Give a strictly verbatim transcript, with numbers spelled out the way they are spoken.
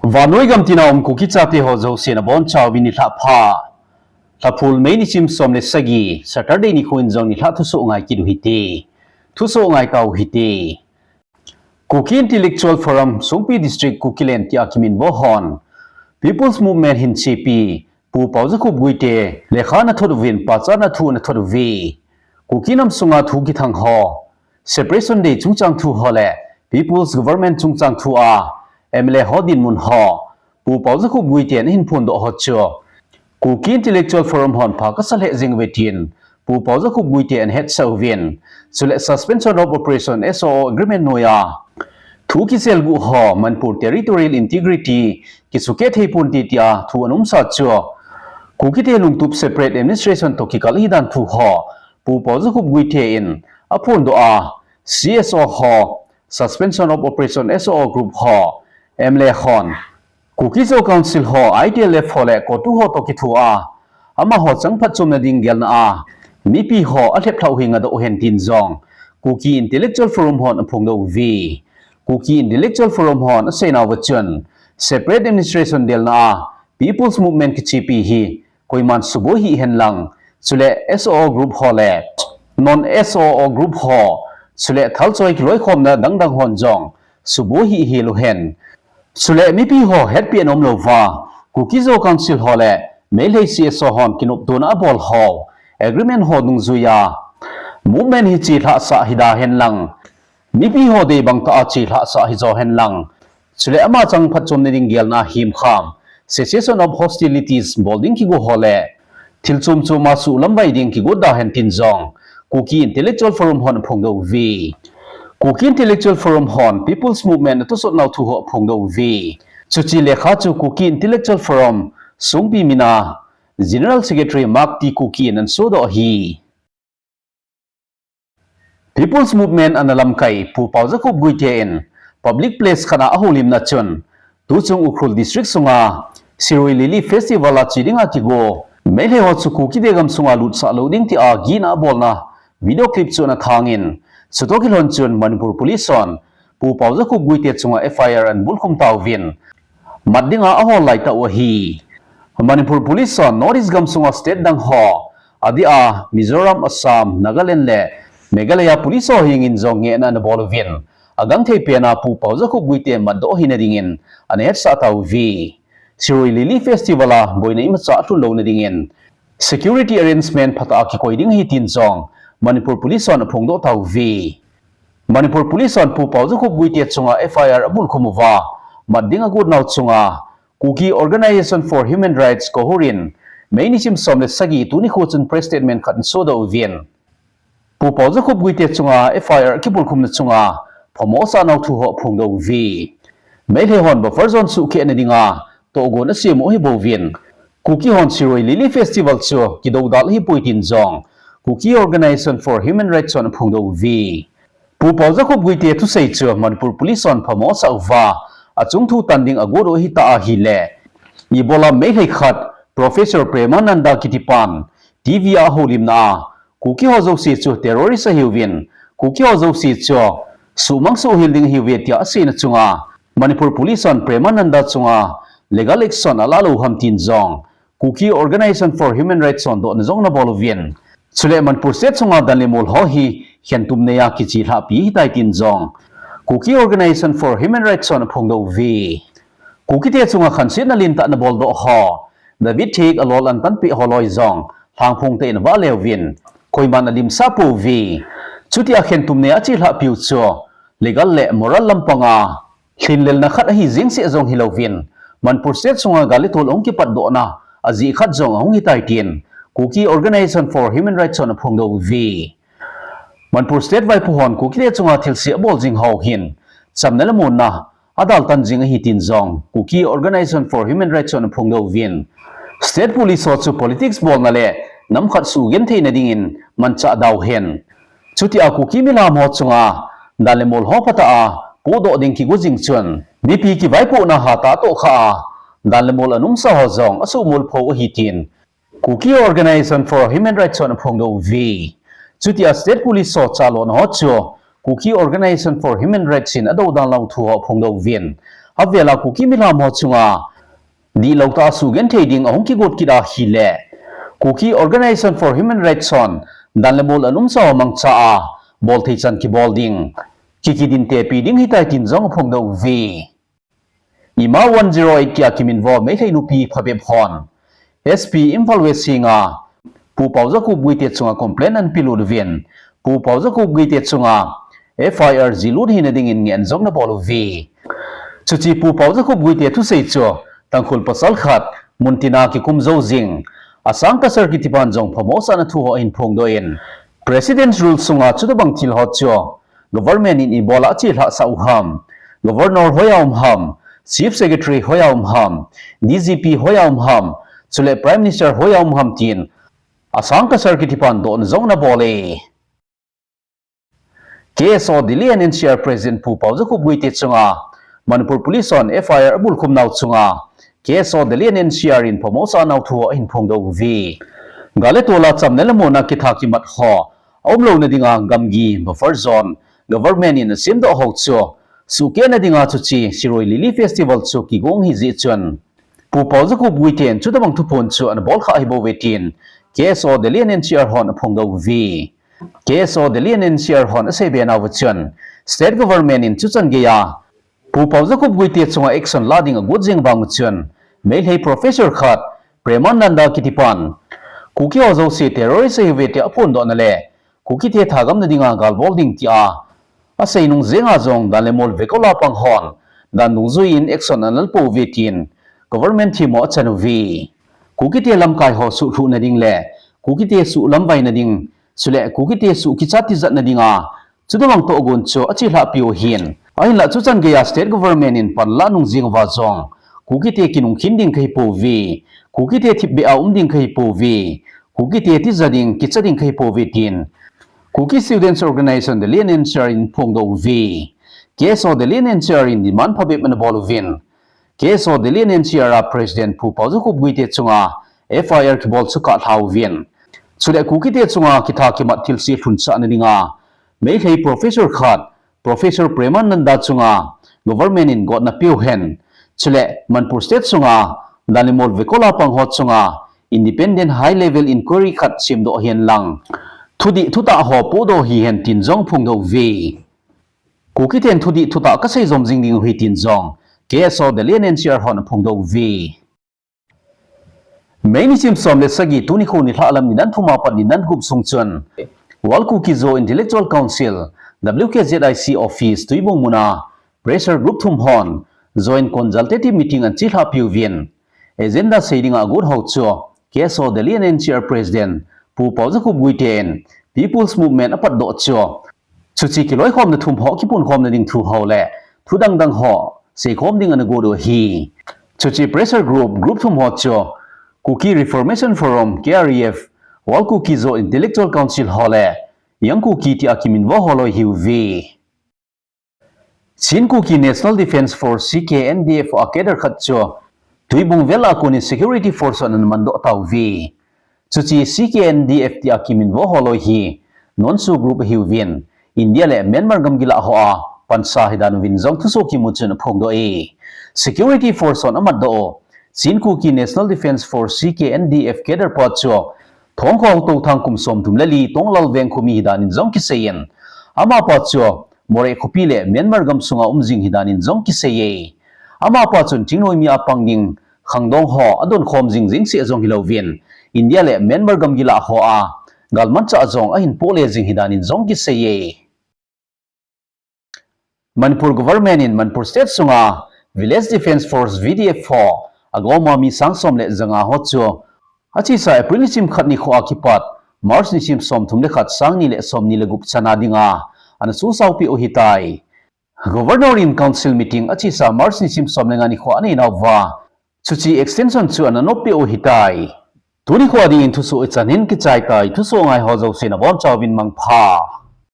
Vannoi gam tina um Kuki chate ho jouse nabonchauvin nilhah pha. Lhaphul May nisim som le sagi, Saturday nikho in jong nilhah thusoh ngai kit u hite. Thusoh ngai tau hite. Kuki Intellectual Forum, Songpi District, Kukiland tia kiminvo hon People's Movement hin chepi Pu Paojakhup Guite lekha ana thot uvin, pachatna thu ana thot uve. Kuki nam sunga thu kithang ho, Separation Day chungchang thu ho le People's Government chungchang thu a M L A ho dinmun ho Pu Paojakhup Guite in ahin phondoh ho chu Kuki Intellectual Forum hon pha kasa lheh jeng uve tin Pu Paojakhup Guite in ahetsah uvin, chule Suspension of Operation, S O O Agreement noiya thu kisel guh ho Manipur Territorial Integrity kisukeh thei ponte tia thu ana umsa chu Kukite lungtup Separate Administration toh kikal ahidan thu ho Pu Paojakhup Guite in aphondoh a, C S O ho, Suspension of Operation, S O O group ho, M L A hon, Kuki Zo Council ho, I T L F ho le CoTU ho toh kithoa, amaho chang phatchomna ding gelna a mipi ho alhep lhah u hi ngadoh hen tin jong Kuki Intellectual Forum hon aphongdoh uve. Kuki Intellectual Forum hon aseinauva chun, Separate Administration delna a People's Movement kichepi hi koiman suboi hih hen lang, chule S O O group ho le non S O O group ho, chule thalchoi kiloikhomna dangdang hon jong suboi hih hel u hen. Chule mipi ho hetpeh anom louva, Kuki Zo Council ho le Meitei C S O hon kinoptona abol ho, agreement ho dungjuiya movement hi chelhahsah hida hen lang, mipi ho dei bang tah a chelhahsah hijo hen lang, chule ama chang phatchomna ding gelna himkham, cessation of hostilities bol ding kigo ho le thil chom chom a suhlamvai ding kigot da hen tin jong Kuki Intellectual Forum hon aphongdoh uve. Kuki Intellectual Forum hon People's Movement atosot nau thu ho aphongdoh uve. Chuche lekha chu Kuki Intellectual Forum Songpi mina General Secretary Mark T Kuki in ana sodoh ahi. People's Movement ana lamkai Pu Paojakhup Guite in public place khat a ahoulimna chun, tuchung Ukhrul District sunga Shirui Lily Festival a che dinga kigo Meitei ho chu Kukite gam sunga lutsah lou ding tia gihna abolna video clip chu ana thangin, chutoh kilhon chun Manipur Police hon Pu Paojakhup Guite chunga F I R ana bulkhum tauvin, mat dinga ahol laitah u ahi. Manipur Police hon North East gam sunga state dang ho, adeh a Mizoram, Assam, Nagaland le Meghalaya Police ho hengin jong ngehna ana bol uvin, agangthei pena Pu Paojakhup Guite matdoh hina dingin ana hetsah tauve. Shirui Lily Festival a boina imacha alhun louna dingin security arrangement phatah a kikoi ding ahi tin jong Manipur Police hon aphongdoh tauve. Manipur Police hon Pu Paojakhup Guite chunga F I R abulkhum uva, mat ding agot nau chunga Kuki Organization for Human Rights, KOHUR in May nisim som le sagi tuni nikho chun press statement khat ana sodoh uvin, Pu Paojakhup Guite chunga F I R kibulkhumna chunga phamo asah nau thu ho aphongdoh uve. Meitei hon buffer zone suhkhehna dinga tohgon asem u ahi bouvin, Kuki hon Shirui Lily Festival chu kidoudal ahipoi tin jong Kuki Organization for Human Rights hon aphongdoh uve. Pu Paojakhup Guite thusei chu Manipur Police hon phamo asah uva, achung thu tan ding agot u ahitah ahile, ibola Meitei khat Professor Premananda kitipan T V a ahoulimna a, Kuki ho jouse chu terrorist ahiuvin, Kuki ho jouse chu suhmang suhhel ding ahiuve tia aseina chunga, Manipur Police hon Premananda chunga legal action alah lou ham tin jong Kuki Organization for Human Rights hon dohna jong ana bol uvin, chule Manipur State sunga dan le mol ho hi khentum neiya kichelhahpi ahitai tin jong Kuki Organization for Human Rights hon aphongdoh uve. Kukite chunga khansetna lentah ana boldoh ho, David Thiek alol ana tanpeh ho loi jong lhangphong tah in avahle uvin, koiman alimsah pouve. Chutia khentum neiya achelhahpiu chu legal le moral lampanga lhinlelna khat ahi jeng seh jong hilouvin, Manipur State sunga gal le tol ahung kipatdohna ajeh khat jong ahung hitai tin Kuki Organization for Human Rights hon aphongdoh uve. Manipur State vaipo hon Kukite chunga thilse abol jing ho hin chamna le muonna adaltan jing ahi tin jong Kuki Organization for Human Rights hon aphongdoh uvin, State Police ho chu politics bolna le nam khat sugentheina dingin manchah dauhen, chutia Kuki milam ho chunga dan le mol ho phatah a pohdoh ding kigo jing chun, mipi kivaipohna hatah a tohkhah a dan le mol ana umsa ho jong asuhmolpho u ahi tin Kuki Organization for Human Rights hon aphongdoh uve. Chutia State Police ho chalona ho chu Kuki Organization for Human Rights in adoudan lou thu ho aphongdoh uvin, avela Kuki milham ho chunga dihlou tah a sugenthei ding ahung kigot kit ahile, Kuki Organization for Human Rights hon dan le mol alungsa mangcha a bolthei chan kibol ding, kikidin tepi ding hitai tin jong aphongdoh uve. Ima one zero eight kia kiminvo Meitei nupi phabep hon S P Imphal West henga Pu Paojakup Guite chunga complaint ana pelut uvin, Pu Paojakup Guite chunga F I R jilut hina dingin ngen jong anabol uve. Chuche Pu Paojakup Guite thusei chu Tangkhul pasal khat muntina kikum jou jing, Asang Kasar kitipan jong phamosahna thu ho ahin phongdoh in, President's Rule sunga chutabang thil ho chu government in ibola achelhah sah u ham, Governor hoiya um ham, Chief Secretary hoiya um ham, D G P hoiya um ham, chule Prime Minister hoiya um ham tin Asang Kasar kitipan dohna jong anabol e. K S O Delhi and N C R President Pu Paojakup Guite chunga Manipur Police hon F I R abulkhum nau chunga K S O Delhi and N C R in phamosah nau thu ho ahin phongdoh uve. Gal le tol a chamna le muonna kitha kimat ho aumlouna dinga gamgi buffer zone government in asemdoh ho chu suhkehna dinga chuche Shirui Lily Festival chu kigong ahi jeh chun, Pu Paojakup Guite in chutabang thuphon chu anabol kha ahibouve tin K S O Delhi and N C R hon aphongdoh uve. K S O Delhi and N C R hon aseibe nauva chun, State Government in chuchan geiya Pu Paojakup Guite chunga action la ding agot jing vang chun, Meitei professor khat, Premananda kitipan, Kuki ho jouse terrorist ahiuve tia aphondohna le Kukite thagamna dinga gal bol ding tia asei nung jenga jong dan le mol vekola pang hon dan dungjuiyin action ana lal pouve tin government themmo achan uve. Kukite lamkai ho suhlhuhna ding le Kukite suhlamvaina ding, chule Kukite suhkichat tijatna dinga chutabang tohgon chu achelhah peh u ahin. Ahinlah chuchan geiya State Government in panla nung jeng uva jong Kukite kinungkhin ding kahi pouve, Kukite thipbeh a um ding kahi pouve, Kukite tija ding, kicha ding kahi pouve tin Kuki Students Organization Delhi and N C R in phongdoh uve. K S O Delhi and N C R in demand phabep anabol uvin, K S O Delhi and N C R a President Pu Paojakup Guite chunga F I R kibol chu kahlha uvin, chule Kukite chunga kitha kimat thilse lhunsahna dinga Meitei professor khat, Professor Premananda chunga government in gotna peuhen, chule Manipur State sunga dan le mol vekola pang ho chunga independent high level inquiry khat semdoh hen lang, thudih thutah ho pohdoh hihen tin jong aphongdoh uve. Kukiten thudih thutah kasei jom jing ding u ahi tin jong K S O Delhi and N C R hon aphongdoh uve. May nisim som le sagi, tuni nikho nilhah lam nidan thum apat nidan gup sung chun, World Kuki Zo Intellectual Council, W K Z I C office Tuibong muna pressure group thum hon joint consultative meeting ana chelhah peh uvin, agenda sei dinga agot ho chu K S O Delhi and N C R President Pu Paojakup Guite in People's Movement apatdoh chu chuche kiloikhomna thum ho kipunkhomna ding thu ho le thu dangdang ho seikhom ding ana got u ahi. Chuche pressure group, group thum ho chu Kuki Reformation Forum, K R E F, World Kuki Zo Intellectual Council ho le Young Kuki tia kiminvo ho loi ahiuve. Chin Kuki National Defence Force, C K N D F a cadre khat chu Tuibong vel a konin security force hon ana mandoh tauve. Chuche C K N D F tia kiminvo ho loi hi non-SoO group ahiuvin, India le Myanmar gamgi lah hoa pansa ahidan uvin jong thusoh kimu chun aphongdoh e. Security force hon amatdoh u Chin Kuki National Defence Force, C K N D F cadre pa chu Thongkho Touthang kum somthum le li Tonglal veng khomi ahidan in jong kiseiyin, amapa chu Moreh khopi le Myanmar gam sunga um jing ahidan in jong kiseiye. Amapa chun thingnoimi a pang ding khangdong ho adonkhom jing jeng seh jong hilouvin, India le Myanmar gamgi lah hoa galmanchah jong ahin pohle jing ahidan in jong kiseiye. Manipur government in Manipur state sunga Village Defence Force, V D F ho agoma mi sang som le janga ho chu achesa April nisim khat nikho a kipat March nisim somthum le khat, sang ni le somni le gup chana dinga ana susaopeh u ahitai. Governor in Council meeting achesa March nisim som le nga nikho aneinauva chuche extension chu ana noppeh u ahitai. Tuni nikho dingin thusoh hichan hin kichaitai, thusoh ngai ho jouse nabonchauvin mangpha.